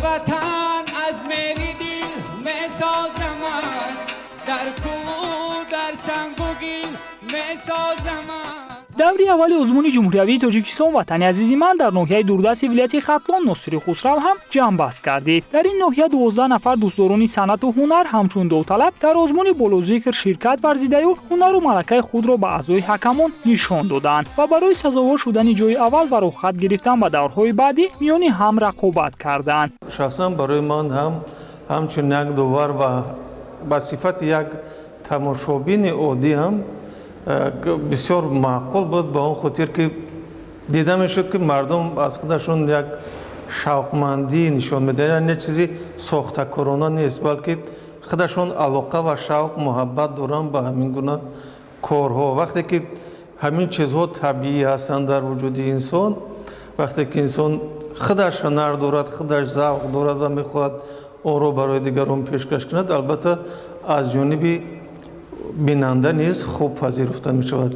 Ватан аз мери дил месозамад, дар кӯ дар сангу гил месозамад. Даври аввали озмуни ҷумҳуриявии Тоҷикистон «Ватани азизи ман» дар ноҳияи дурдасти вилояти Хатлон, Носири Хусрав ҳам ҷамъбаст гардид. Дар ин ноҳия 12 нафар дӯстдорони санъату ҳунар ҳамчун довталаб дар озмуни болозикр ширкат варзидаю ҳунару малакаи худро ба аъзои ҳакамон нишон доданд ва барои сазовор шудани ҷои аввал ва роҳхат гирифтан ба даврҳои баъдӣ миёни ҳам рақобат карданд. Шахсан барои ман ҳам ҳамчун як довар ва ба сифати як тамошобини оддӣ ҳам бисёр маъқул буд, ба он хотир ки дида мешуд, ки мардум аз худашон як шавқмандӣ нишон медиҳанд, яъне чизи сохтакорона нест, балки худашон алоқа ва шавқ, муҳаббат доранд ба ҳамин гуна корҳо. Вақте ки ҳамин чизҳо табиӣ ҳастанд дар вуҷуди инсон, вақте ки инсон худаш ҳунар дорад, худаш завқ дорад ва мехоҳад онро барои дигарон пешкаш кунад, албатта, аз ҷониби бинанда низ хуб пазируфта мешавад.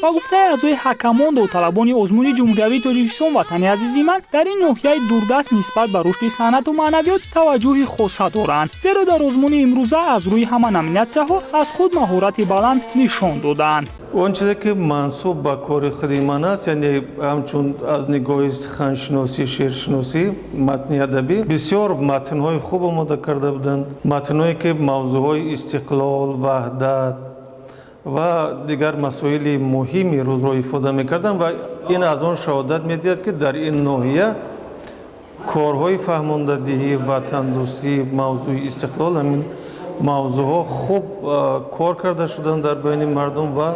Ба гуфтаи аъзои ҳакамон, довталабони озмуни ҷумҳуриявии Тоҷикистон «Ватани азизи ман» дар ин ноҳияи дурдаст нисбат ба рушди санъату маънавиёт таваҷҷӯҳи хоса доранд, зеро дар озмуни имрӯза аз рӯи ҳама номинатсияҳо аз худ маҳорати баланд нишон доданд. Он чизе ки мансуб ба кори худи ман аст, яъне ҳамчун аз нигоҳи суханшиносӣ, шеършиносӣ, матни адабӣ, бисёр матнҳои хуб омода карда буданд, матнҳое ки мавзӯъҳои истиқлол, ваҳдат ва дигар масоили муҳими рӯзро ифода мекарданд. Ва ин аз он шаҳодат медиҳад, ки дар ин ноҳия корҳои фаҳмондадиҳӣ, ватандӯстӣ, мавзӯи истиқлол, ҳамин мавзӯъҳо хуб кор карда шуданд дар байни мардум ва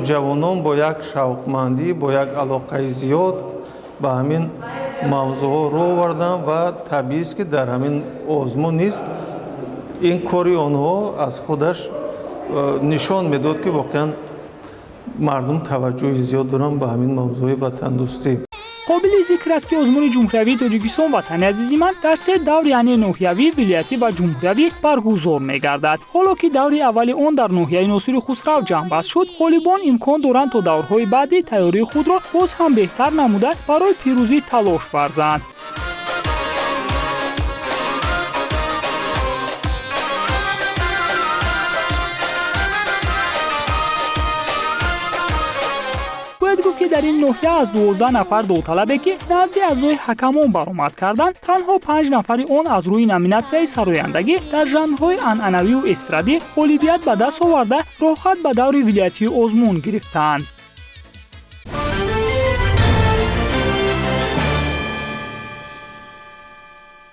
ҷавонон бо як шавқмандӣ, бо як алоқаи зиёд ба ҳамин мавзӯъҳо рӯ оварданд. Ва табиист, ки дар ҳамин озмун низ ин кори онҳо аз худаш нишон медод, ки воқеан мардум таваҷҷӯҳи зиёд доранд ба ҳамин мавзӯи ватандӯстӣ. Қобили зикр аст, ки озмуни ҷумҳуриявии Тоҷикистон «Ватани азизи ман» дар се давр, яъне ноҳиявӣ, вилоятӣ ва ҷумҳуриявӣ баргузор мегардад. Ҳоло ки даври аввали он дар ноҳияи Носири Хусрав ҷамъбаст шуд, ғолибон имкон доранд, то даврҳои баъдӣ тайёрии худро боз ҳам беҳтар намуда, барои пирӯзӣ талош варзанд. Бояд гуфт, ки дар ин ноҳия аз 12 нафар довталабе, ки назди аъзои ҳакамон баромад карданд, танҳо панҷ нафари он аз рӯи номинатсияи сарояндагӣ дар жанрҳои анъанавию эстрадӣ ғолибият ба даст оварда, роҳхат ба даври вилоятии озмун гирифтанд.